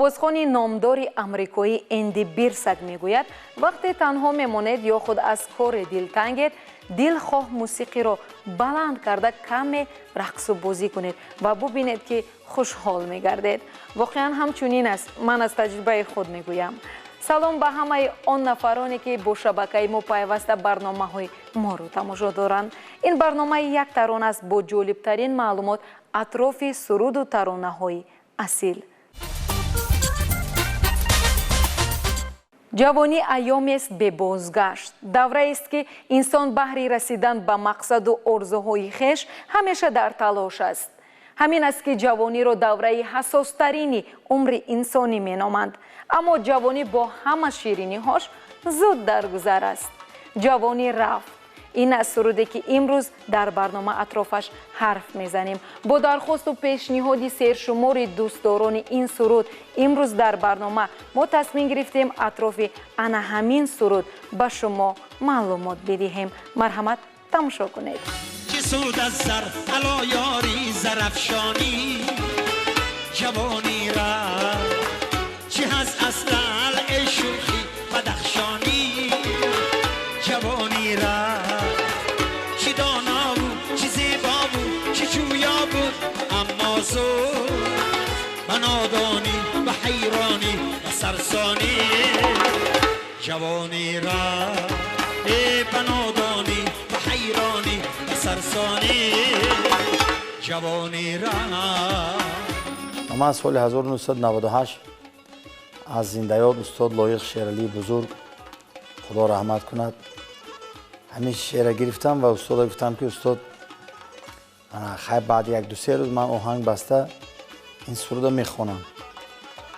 Овозхони номдори амрикоӣ Энди Бирсак мегӯяд, вақте танҳо мемонед ё худ аз кори дилтангед, дилхоҳ мусиқиро баланд карда каме рақсу бозӣ кунед ва бубинед, ки хушҳол мегардед. Воқеан ҳамчунин аст, ман аз таҷрибаи худ мегӯям. Салом ба ҳамаи он нафароне, ки бо шабакаи мо пайваста барномаҳои моро тамошо доранд. Ин барномаи як тарона аст бо ҷолибтарин маълумот атрофи суруду таронаҳои асил. Ҷавонӣ айёмест бебозгашт, давраест, ки инсон баҳри расидан ба мақсаду орзуҳои хеш ҳамеша дар талош аст. Ҳамин аст, ки ҷавониро давраи ҳассостарини умри инсонӣ меноманд. Аммо ҷавонӣ бо ҳама шириниҳош зуд даргузар аст. Ҷавонӣ рафт. Ин аз суруде, ки имрӯз дар барнома атрофаш ҳарф мезанем. Бо дархосту пешниҳоди сершумори дӯстдорони ин суруд имрӯз дар барнома мо тасмим гирифтем атрофи ана ҳамин суруд ба шумо маълумот бидиҳем. Марҳамат, тамошо кунед. Чӣ суд аз зар ало ёри зарафшонӣ, ҷавонӣ рафт, чӣ ҳаст аз лалъи шӯхи бадахшонӣ, ҷавонӣ рафт, чӣ доно буд, чӣ зебо буд, чӣ ҷӯё буд, аммо зуд ба нодонӣ, ба ҳайронӣ, ба сарсонӣ, ҷавонӣ рафт, ба нодонӣ, ба ҳайронӣ, ба сарсонӣ, ҷавонӣ рафт. Ман соли 1998 аз зиндаёд устод Лоиқ Шералии бузург, худо раҳмат кунад, ҳамин шеъра гирифтам ва устода гуфтам, ки устод, хай, баъди як ду-се рӯз ман оҳанг баста ин суруда мехонам.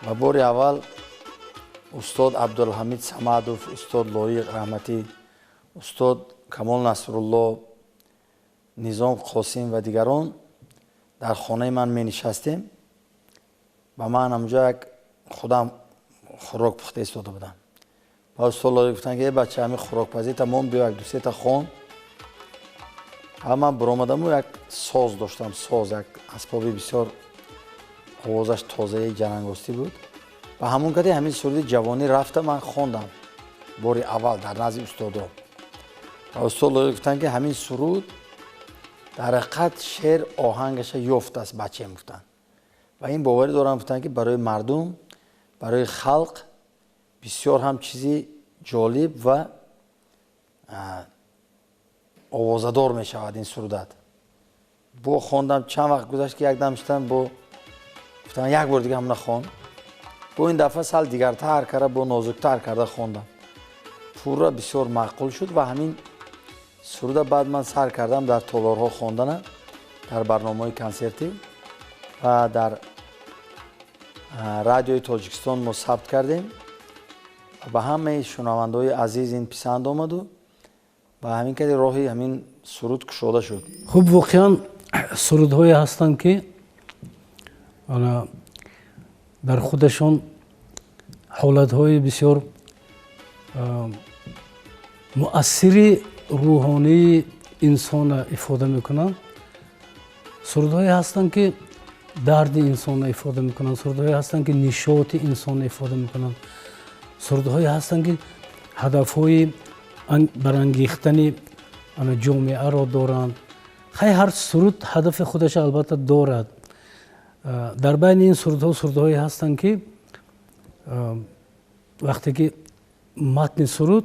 Ва бори аввал устод Абдулҳамид Самадов, устод Лоиқ раҳматӣ, устод Камол Насрулло, Низом Қосим ва дигарон дар хонаи ман менишастем ва ман ҳамҷо як худам хӯрок пухта истода будам. Ва устод Лоиқ гуфтанд, ки э бача, ҳамин хӯрокпазӣ тамом, биё, як ду-сета хон. Ва ман биромадаму як соз доштам, соз, як асбоби бисёр овозаш тозаи ҷарангостӣ буд. Ва ҳамон каде ҳамин суруди «Ҷавонӣ рафта» ман хондам бори аввал дар назди устодо. Ва устод Лоиқ гуфтанд, ки ҳамин суруд дар ҳақиқат шеър оҳангаша ёфтааст, бачаем, гуфтанд. Ва ин боварӣ дорам, гуфтанд, ки барои мардум, барои халқ бисёр ҳам чизи ҷолиб ва овозадор мешавад ин сурудат. Бо хондам, чанд вақт гузашт, ки якдам шудам, бо гуфтам, як бор дига ҳамна хон. Бо ин дафъа сал дигартар карда, бо нозуктар карда хондам. Пурра бисёр маъқул шуд ва ҳамин суруда баъд ман сар кардам дар толорҳо хондана, дар барномаҳои консертӣ ва дар Радиои Тоҷикистон мо сабт кардем. Ба ҳамаи шунавандаҳои азиз ин писанд омаду ба ҳамин кади роҳи ҳамин суруд кушода шуд. Хуб, воқеан сурудҳое ҳастанд, ки дар худашон ҳолатҳои бисёр муассири рӯҳонии инсона ифода мекунанд, сурудҳое ҳастанд, ки дарди инсонро ифода мекунанд, сурудҳое ҳастанд, ки нишоти инсонро ифода мекунанд, сурудҳое ҳастанд, ки ҳадафҳои барангехтани ҷомеаро доранд. Хай, ҳар суруд ҳадафи худаша албатта дорад. Дар байни ин сурудҳо сурудҳое ҳастанд, ки вақте ки матни суруд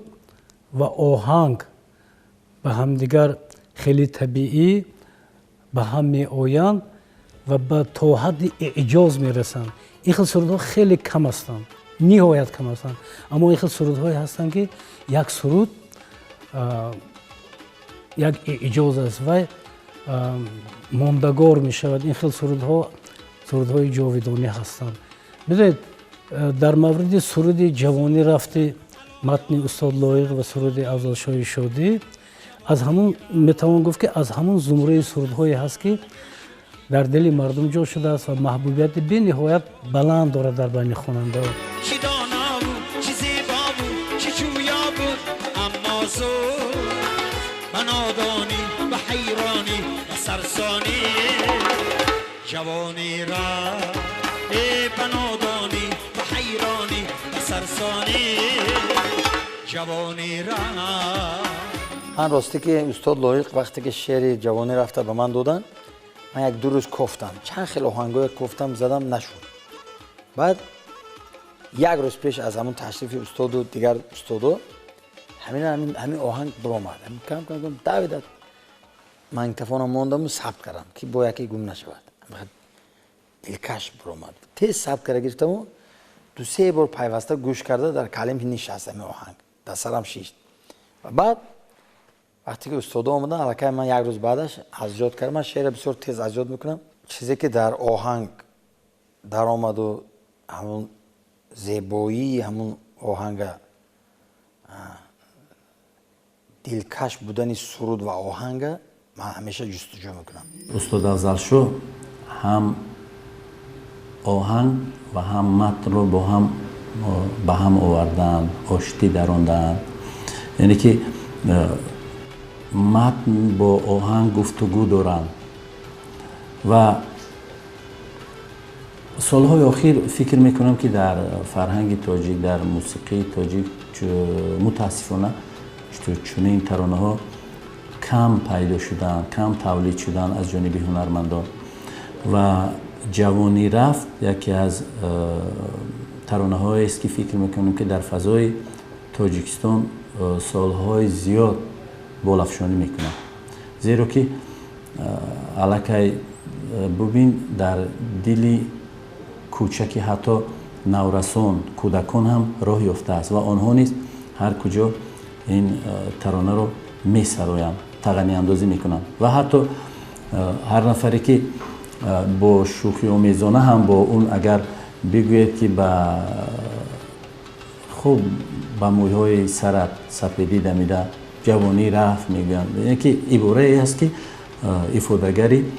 ва оҳанг ба ҳамдигар хеле табиӣ ба ҳам меоянд ва ба то ҳадди эъҷоз мерасанд. Ин хел сурудҳо хеле кам ҳастанд, ниҳоят кам ҳастанд. Аммо ин хел сурудҳое ҳастанд, ки як суруд як эъҷоз аст ва мондагор мешавад. Ин хел сурудҳо сурудҳои ҷовидонӣ ҳастанд. Медонед, дар мавриди суруди «Ҷавонӣ рафти», матни устод Лоиқ ва суруди Афзалшоҳи Шодӣ, аз ҳамун метавон гуфт, ки аз ҳамун зумраи сурудҳое ҳаст, ки дар дили мардум ҷо шудааст ва маҳбубияти бениҳоят баланд дорад дар байни хонандаҳо. Чӣ доно буд, чӣ зебо буд, чӣ ҷӯё буд, аммо зуд ба нодонӣ, ба ҳайронӣ, ба сарсонӣ, ҷавонӣ рафт, ба нодонӣ, ба سرسانی جوانی رفت. من راستی که استاد لایق وقتی که شعر جوانی رفته به من دادن، من یک دو روز کوفتم، چند خیلی آهنگای کوفتم زدم نشد. بعد یک روز پیش از همون تشریف استاد و دیگر استادا همین آهنگ برآمد. همین کم کم کم دوید، من تفانم موندم و ثبت کردم که با یکی گم نشود. دلکش برآمد. تیز ثبت کرده گرفتم و دو سه بار پیوسته گوش کرده در کلم نشست همین آهنگ، در سرم شیشت. و بعد وقتی که استادا آمدن الکی من یک روز بعدش از یاد کردم. من شعر بسیار تیز از یاد میکنم. چیزی که در آهنگ در آمد و همون زیبایی همون آهنگ، دلکش بودن سرود و آهنگ من همیشه جستجو میکنم. استاد افضلشو هم آهنگ و هم متن رو با هم به هم آوردن، آشتی دراندن، یعنی که متن با آهنگ گفتگو دارند. و سالهای اخیر فکر میکنم که در فرهنگ تاجیک، در موسیقی تاجیک متاسفانه چنین ترانه ها کم پیدا شدن، کم تولید شدن از جانب هنرمندان. و جوانی رفت یکی از ترانه های است که فکر میکنم که در فضای تاجیکستان سالهای زیاد بالافشانی میکنند، زیرا که الکی ببین در دل کوچکی حتی نورسان، کودکان هم راه یافته است و آنها نیز هر کجا این ترانه رو میسرایند، تغنی اندازی میکنند. و حتی هر نفری که با شوخی آمیزانه هم با اون اگر بگوید که با خوب با موهای سرت سپیدی دمیده جوانی رفت میگویند، یعنی که عباره است که افاده‌گری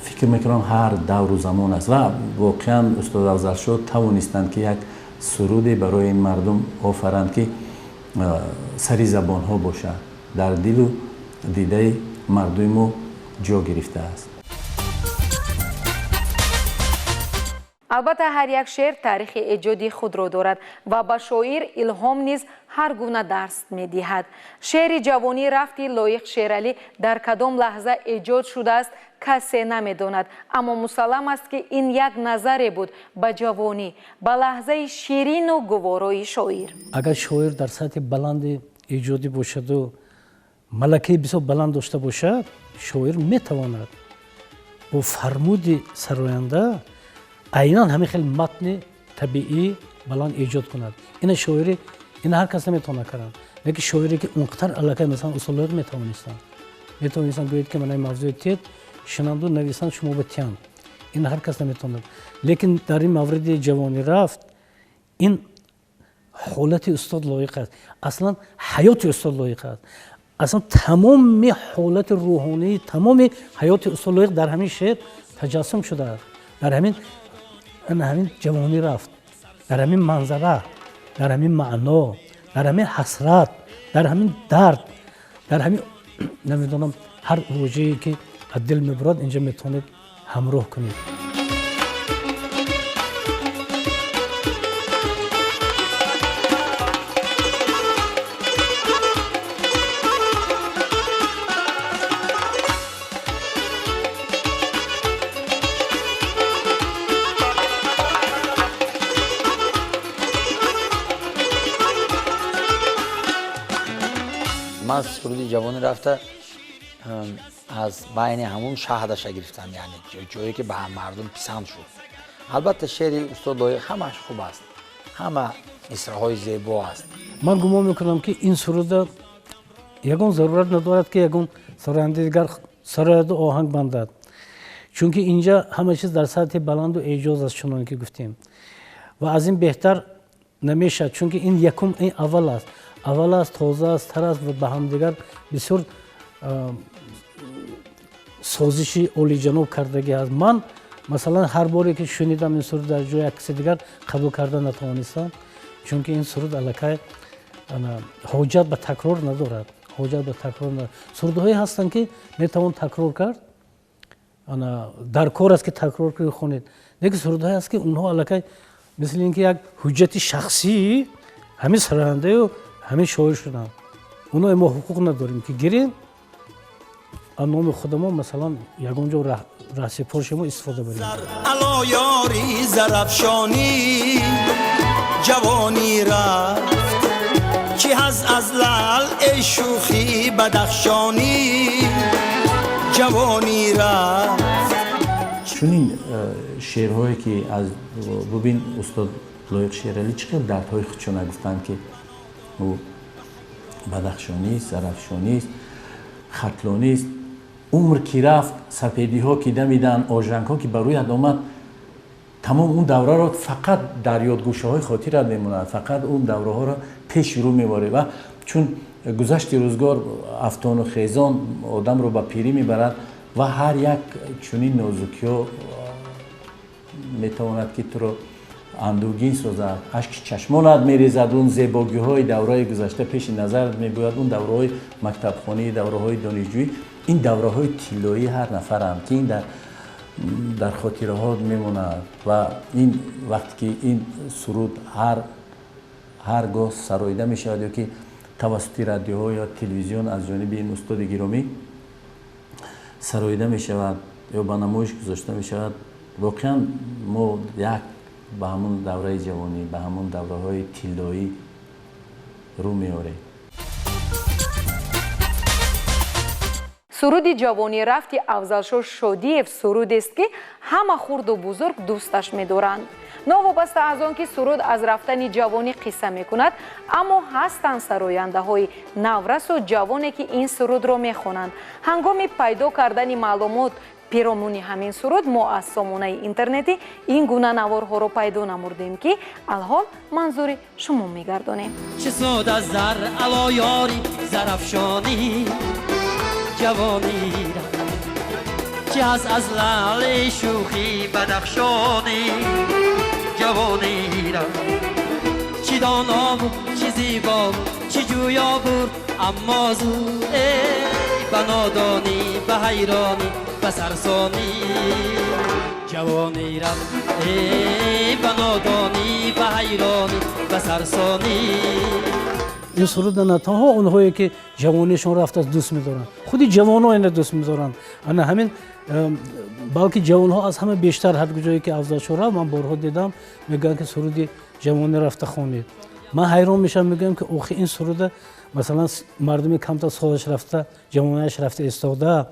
فکر میکنم هر دور و زمان است. و واقعا استاد افضلشو توانستند که یک سرودی برای این مردم آفرند که سری زبان ها باشد، در دل و دیده مردم ما جا گرفته است. албатта ҳар як шеър таърихи эҷоди худро дорад ва ба шоир илҳом низ ҳар гуна дарс медиҳад. Шеъри ҷавонӣ рафти Лоиқ Шералӣ дар кадом лаҳза эҷод шудааст касе намедонад, аммо мусаллам аст ки ин як назаре буд ба ҷавонӣ, ба лаҳзаи ширину гуворои шоир. Агар шоир дар сатҳи баланди эҷодӣ бошаду малакаи бисёр баланд дошта бошад, шоир метавонад бо фармуди сароянда айнан ҳамин хел матни табиӣ баланд эҷод кунад. Ина шоири, ина ҳар кас наметавонад кардан, лекин шоире ки он қадар аллакай масалан устод Лоиқ метавонистанд гӯяд ки мана ин мавзӯи тед шинанду нависанд шумо ба тиянд. Ин ҳар кас наметавонад. Лекин дар ин мавриди ҷавонӣ рафт ин ҳолати устод Лоиқ аст, аслан ҳаёти устод Лоиқ аст, аслан тамоми ҳолати рӯҳонии тамоми ҳаёти устод Лоиқ дар ҳамин шеър таҷассум шудааст, дар ҳамин ҷавонӣ рафт, дар ҳамин манзара, дар ҳамин маъно, дар ҳамин ҳасрат, дар ҳамин дард, дар ҳамин намедонам ҳар вожае ки аз дил мебурад инҷа метавонед ҳамроҳ кунед. Ман суруди ҷавонӣ рафта аз байни ҳамун шаҳдаша гирифтам, яъне ҷое ки ба мардум писанд шуд. Албатта шеъри устод Лоиқ ҳамааш хуб аст, ҳама мисраҳои зебо аст. Ман гумон мекунам ки ин суруда ягон зарурат надорад ки ягон сарояндаи дигар сарояду оҳанг бандад, чунки инҷа ҳама чиз дар сатҳи баланду эҷоз аст, чунон ки гуфтем, ва аз ин беҳтар намешавад, чунки ин якум, ин аввал аст, аввал аст, тоза аст, тар аст ва ба ҳамдигар бисёр созиши олиҷаноб кардагӣ аст. Ман масалан ҳар боре ки шунидам ин суруд дар ҷои як каси дигар қабул карда натавонистам, чунки ин суруд аллакай ҳоҷат ба такрор надорад, ҳоҷат ба такрор надорад. Сурудҳое ҳастанд ки метавон такрор кард, дар кор аст ки такрор кунед, хонед, лекин сурудҳое ҳаст ки онҳо аллакай Мисли ин ки як ҳуҷҷати шахсии ҳамин сарояндаю ҳамин шоир шуданд. Оно мо ҳуқуқ надорем, ки гирем, аз номи худамо, масалан, ягон ҷо раҳсипоршимо истифода барем. Ало ёри зарафшонӣ, ҷавонӣ рафт, чӣ ҳаз аз лаъл, эй шӯхи бадахшонӣ, ҷавонӣ рафт. Чунин шеърҳое ки аз бубин, устод Лоиқ Шералӣ чӣ қадр дардҳои худшона гуфтанд, ки ӯ бадахшонист, зарафшонист, хатлонист. Умр ки рафт, сапедиҳо ки дамиданд, ожангҳо ки ба рӯят омад, тамом он давраро фақат дар ёдгӯшаҳои хотират мемонад, фақат он давраҳоро пеши рӯ меорӣ. Ва чун гузашти рӯзгор афтону хезон одамро ба пирӣ мебарад ва ҳар як чунин нозукиҳо метавонад, ки туро андӯгин созад, ашки чашмонат мерезад, он зебогиҳои давраи гузашта пеши назарат мебояд, он давраҳои мактабхонӣ, давраҳои донишҷӯӣ. Ин давраҳои тиллоии ҳар нафаранд, ки ин дар хотираҳо мемонад. Ва ин вақте ки ин суруд ҳар гоҳ сароида мешавад ё ки тавассути радиоҳо ё телевизион аз ҷониби ин устоди гиромӣ сароида мешавад ё ба намоиш гузошта мешавад, воқеан мо як ба ҳамун давраи ҷавонӣ, ба ҳамун давраҳои тиллоӣ рӯ меорем. Суруди ҷавонӣ рафти Афзалшоҳ Шодиев сурудест, ки ҳама хурду бузург дӯсташ медоранд. Новобаста аз он ки суруд аз рафтани ҷавонӣ қисса мекунад, аммо ҳастанд сарояндаҳои наврасу ҷавоне, ки ин сурудро мехонанд. Ҳангоми пайдо кардани маълумот пиромуни ҳамин суруд мо аз сомонаи интернетӣ ин гуна наворҳоро пайдо намурдем, ки алҳол манзури шумо мегардонем. Чӣ суд аз зар, ало ёри зарафшонӣ, ҷавонӣ рафт, чӣ ҳаз аз лаъли шӯхи бадахшонӣ, ҷавонӣ рафт, чӣ доно буд, чӣ зебо буд, чӣ ҷӯё буд, аммо зуд, эй, ба нодонӣ, ба ҳайронӣ, ба сарсонӣ, ҷавонӣ рафт, эй, ба нодонӣ, ба ҳайронӣ, ба сарсонӣ. Ин суруда на танҳо онҳое, ки ҷавонишон рафтааст, дӯст медоранд, худи ҷавонҳо ина дӯст медоранд. Ана ҳамин, балки ҷавонҳо аз ҳама бештар. Ҳар куҷое ки Афзалшоҳ рафт, ман борҳо дидам, мегӯянд, ки суруди ҷавонӣ рафта хонед. Ман ҳайрон мешавам, мегӯям, ки охи ин суруда, масалан, мардуми камтар солаш рафта, ҷавонааш рафта истода,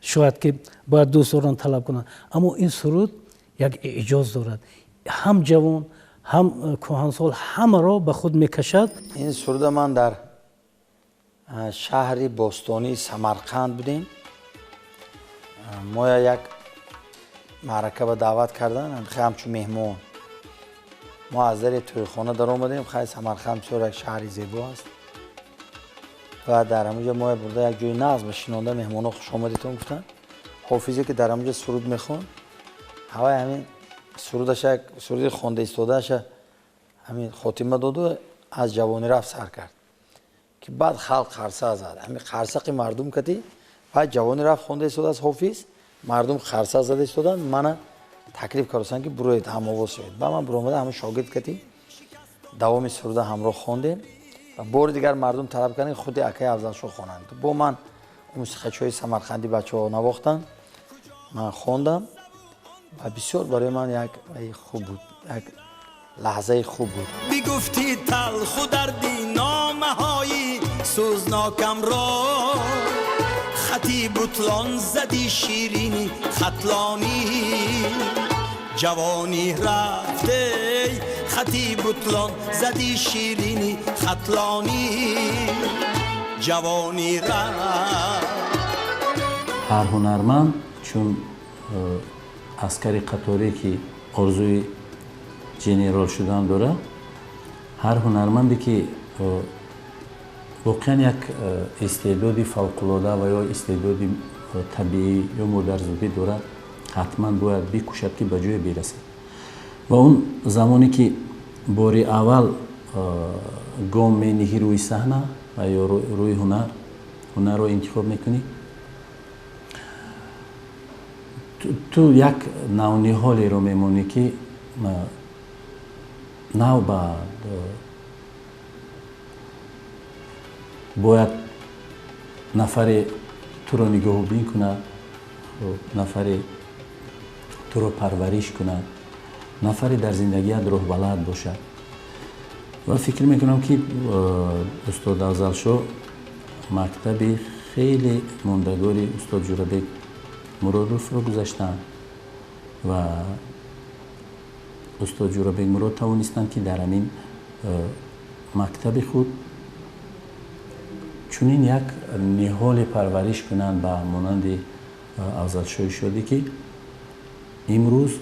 шояд ки бояд дӯст доранд, талаб кунанд, аммо ин суруд як эъҷоз дорад: ҳам ҷавон, ҳам кӯҳансол, ҳамаро ба худ мекашад. Ин суруда ман дар шаҳри бостонии Самарқанд будем. Моя як маърака ба даъват кардан, ҳамчун меҳмон. Мо аз дари тӯйхона даромадем. Хай, Самарқанд бисёр як шаҳри зебо аст ва дар ҳамонҷо моя бурда як ҷои нағз ба шинонда, меҳмонҳо хушомадитон гуфтанд. Ҳофизе, ки дар ҳамонҷо суруд мехонд, ҳавай ҳамин сурудаша, суруди хонда истодааша ҳамин хотима доду, аз ҷавонӣ рафт сар кард, ки баъд халқ қарса зад. Ҳамин қарсақи мардум кати баъд ҷавонӣ рафт хонда истодааст ҳофиз, мардум қарса зада истоданд. Мана таклиф кардастанд, ки буроед, ҳамовоз шавед. Ба ман буромада, ҳамин шогирд кати давоми суруда ҳамроҳ хондем ва бори дигар мардум талаб карданд, ки худи акаи Афзалшоҳ хонанд. Бо ман мусиқачиҳои самарқандӣ бачаҳо навохтанд, ман хондам ва бисёр барои ман як хуб буд, як лаҳзаи хуб буд. Бигуфтӣ талху дарди номаҳои сӯзнокамро, хати бутлон задӣ, ширини хатлонӣ, ҷавонӣ рафт, эй, хати бутлон задӣ, ширини хатлонӣ, ҷавонӣ рафт. Ҳар ҳунарманд чун аскари қаторӣ, ки орзуи генерал шудан дорад, ҳар ҳунарманде, ки воқеан як истеъдоди фавқулода ва ё истеъдоди табиӣ ё модарзодӣ дорад, ҳатман бояд бикӯшад, ки ба ҷое бирасад. Ва он замоне ки бори аввал гом мениҳӣ рӯи саҳна ва ё рӯи ҳунар, ҳунарро интихоб мекунӣ, ту як навниҳолеро мемонӣ, ки Нав ба бояд нафаре туро нигоҳубин кунад, нафаре туро парвариш кунад, нафаре дар зиндагият роҳбалад бошад. Ва фикр мекунам, ки устод Афзалшоҳ мактаби хеле мондагори устод Ҷӯрабек Муродовро гузаштанд ва устод Ҷӯрабек Мурод тавонистанд, ки дар ҳамин мактаби худ чунин як ниҳоле парвариш кунанд ба монанди Афзалшоҳи Шодӣ, ки имрӯз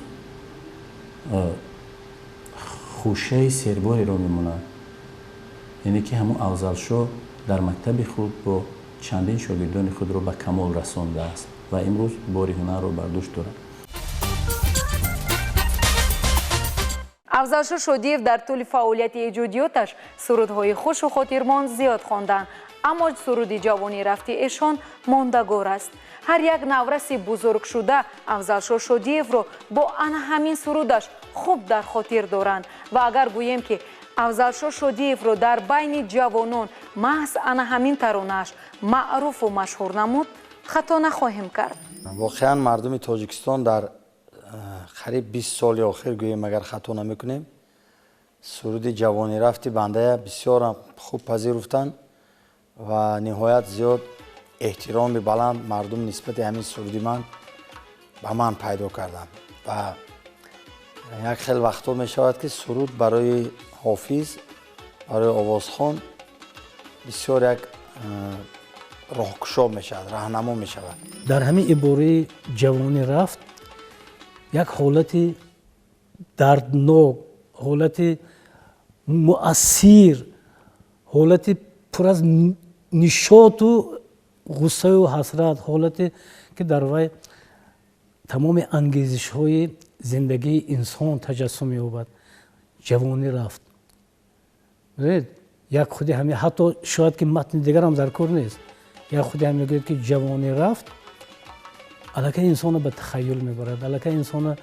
хушаи сербореро мемонад. Яъне ки ҳамун Афзалшоҳ дар мактаби худ бо чандин шогирдони худро ба камол расондааст ва имрӯз бори ҳунарро бар дӯш дорад. Афзалшоҳ Шодиев дар тӯли фаъолияти эҷодиёташ сурудҳои хушу хотирмон зиёд хонданд, аммо суруди ҷавонӣ рафти эшон мондагор аст. Ҳар як навраси бузургшуда Афзалшоҳ Шодиевро бо ана ҳамин сурудаш хуб дар хотир доранд. Ва агар гӯем, ки Афзалшоҳ Шодиевро дар байни ҷавонон маҳз ана ҳамин таронааш маъруфу машҳур намуд, хато нахоҳем кард. Воқеан, мардуми Тоҷикистон дар қариб 20 соли охир, гӯем, агар хато намекунем, суруди ҷавонӣ рафти бандая бисёрам хуб пазируфтанд ва ниҳоят зиёд эҳтироми баланд мардум нисбати ҳамин суруди ман ба ман пайдо карданд. Ва як хел вақтҳо мешавад, ки суруд барои ҳофиз, барои овозхон бисёр як роҳкушо мешавад, раҳнамо мешавад. Дар ҳамин ибораи ҷавонӣ рафт як ҳолати дарднок, ҳолати муассир, ҳолати пур аз нишоту ғуссаю ҳасрат, ҳолате ки дар вай тамоми ангезишҳои зиндагии инсон таҷассум меёбад. Ҷавонӣ рафт, як худи ҳами, ҳатто шояд ки матни дигарам дар кор нест, як худи ҳам мегӯяд, ки ҷавонӣ рафт, аллакай инсонро ба тахайюл мебарад, аллакай инсонро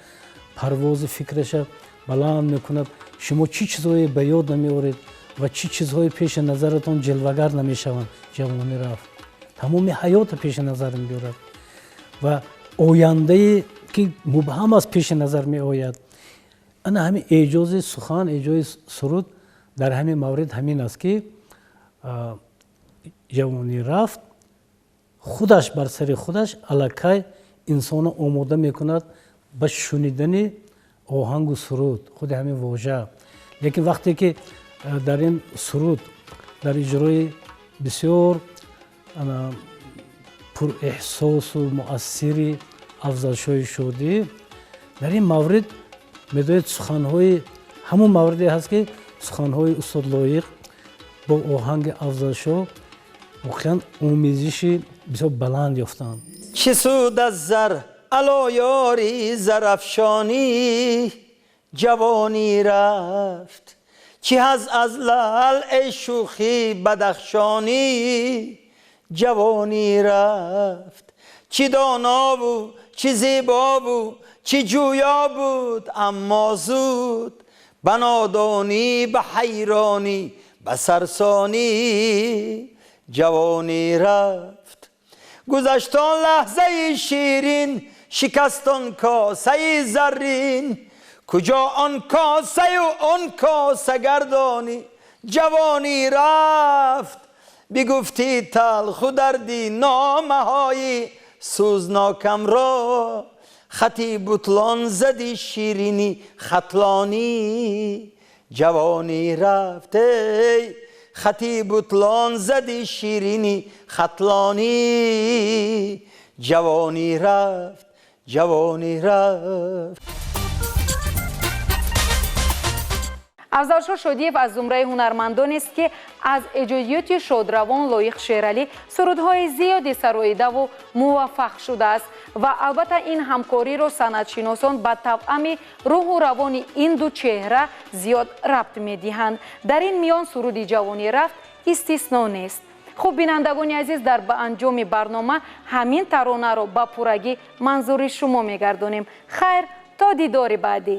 парвози фикраша баланд мекунад. Шумо чӣ чизҳое ба ёд намеоред ва чӣ чизҳое пеши назаратон ҷилвагар намешаванд? Ҷавонӣ рафт тамоми ҳаётро пеши назар меорад ва ояндае ки мубҳам аст пеши назар меояд. Ана ҳамин эъҷози сухан, эъҷози суруд дар ҳамин маврид ҳамин аст, ки ҷавонӣ рафт худаш бар сари худаш аллакай инсонро омода мекунад ба шунидани оҳангу суруд, худи ҳамин вожа. Лекин вақте ки дар ин суруд дар иҷрои бисёр пурэҳсосу муассири Афзалшоҳи Шодӣ дар ин маврид медоед, суханҳои ҳамон мавриде ҳаст, ки суханҳои устод Лоиқ бо оҳанги Афзалшоҳ воқеан омезиши бисёр баланд ёфтанд. Чӣ суд аз зар, ало ёри зарафшонӣ, ҷавонӣ рафт, чӣ ҳаз аз лал, эй шӯхи бадахшонӣ, ҷавонӣ рафт, чӣ донову чӣ зебову чӣ ҷӯё буд, аммо зуд ба нодонӣ, ба ҳайронӣ, ба сарсонӣ ҷавонӣ рафт. Гузашт он лаҳзаи ширин, шикаст он косаи заррин, куҷо он косаю он косагардонӣ, ҷавонӣ рафт. Бигуфтӣ талху дарди номаҳои сӯзнокамро, хати бутлон зади, ширини хатлонӣ, ҷавонӣ рафт, эй хати бутлон зади, ширини хатлонӣ, ҷавонӣ рафт, ҷавонӣ рафт. Афзалшоҳ Шодиев аз зумраи ҳунармандонест, ки аз эҷодиёти шодравон Лоиқ Шералӣ сурудҳои зиёде сароидаву муваффақ шудааст. Ва албатта ин ҳамкориро санъатшиносон ба тавъами рӯҳу равони ин ду чеҳра зиёд рабт медиҳанд. Дар ин миён суруди ҷавонӣ рафт истисно нест. Хуб, бинандагони азиз, дар ба анҷоми барнома ҳамин таронаро ба пуррагӣ манзури шумо мегардонем. Хайр, то дидори баъдӣ.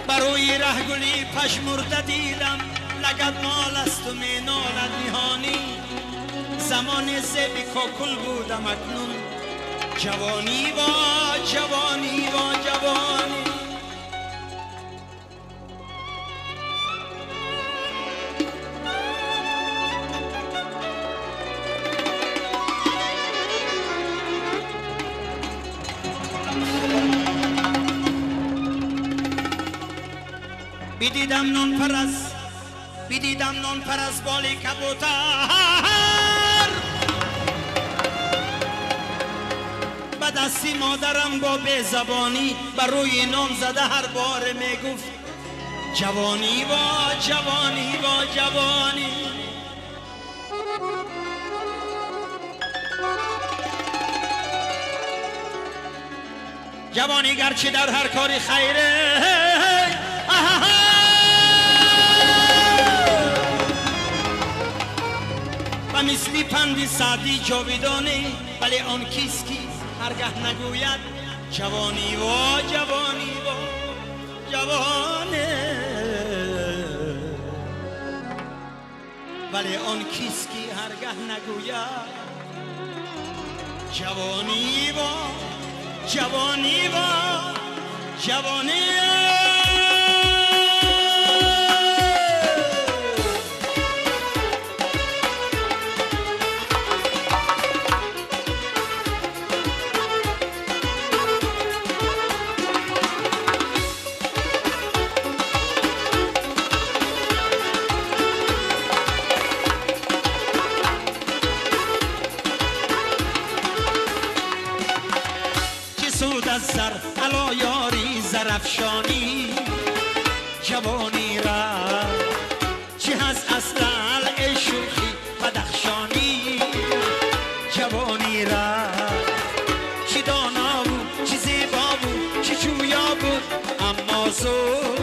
Барои раҳгули пажмурда дилам лагад мол аст у менолад ниҳонӣ. Замони зеби кокул будам, акнун ҷавонӣ ва ҷавонӣ ва ҷавонӣ. Бидидам нон пар аз, бидидам нон пар аз боли кабутар. Ба дасти модарам бо безабонӣ ба рӯи нон зада ҳар боре мегуфт ҷавонӣ ва ҷавонӣ ва ҷавонӣ. Ҷавонӣ гарчи дар ҳар кори хайре ба мисли панди Саъдӣ ҷовидонӣ, вале он кист ки ҳаргаҳ нагӯяд ҷавонӣ ва ҷавонӣ ва ҷавонӣ. Вале он кист ки ҳаргаҳ нагӯяд ҷавонӣ ва ҷавонӣ ва ҷавонӣ. از زر علا یاری زرفشانی جوانی را چه از اصل شوخی بدخشانی جوانی را چه دانا بود چه زیبا بود چه جویا بود، اما زود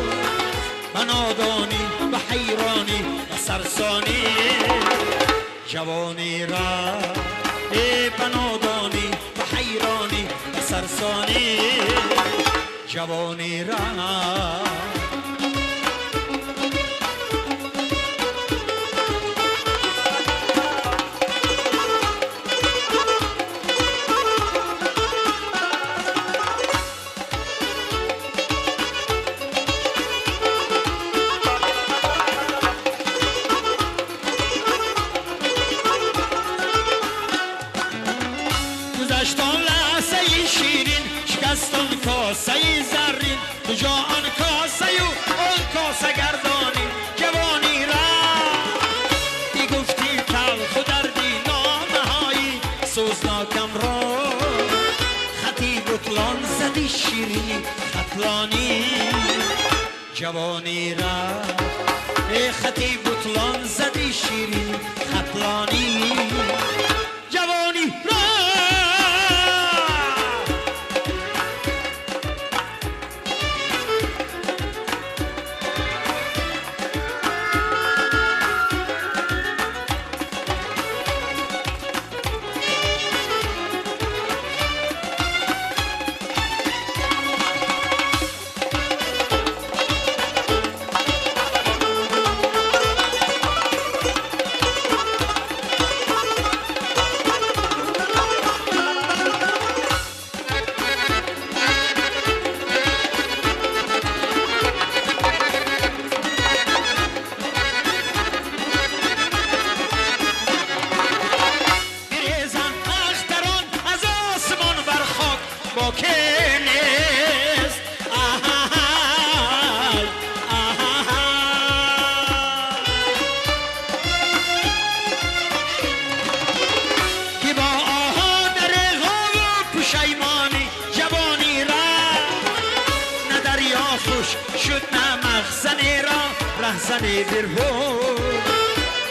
به نادانی به حیرانی به سرسانی جوانی را به نادانی به حیرانی به سرسانی جوانی را. گذشت آن لحظه شیرین، شکست آن کاسه زرین، کجا آن کاسه و آن کاسه گردانی جوانی را. گفتی تلخ و دردی نامه های سوزناکم را، خطی بطلان زدی شیرینی خطلانی جوانی را. خطی بطلان زدی شیرینی خطلانی جوانی را.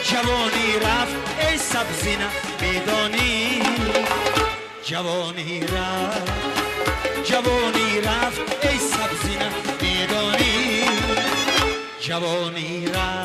جوانی رفت ای سبزینه میدانی جوانی رفت، جوانی رفت ای سبزینه میدانی جوانی رفت.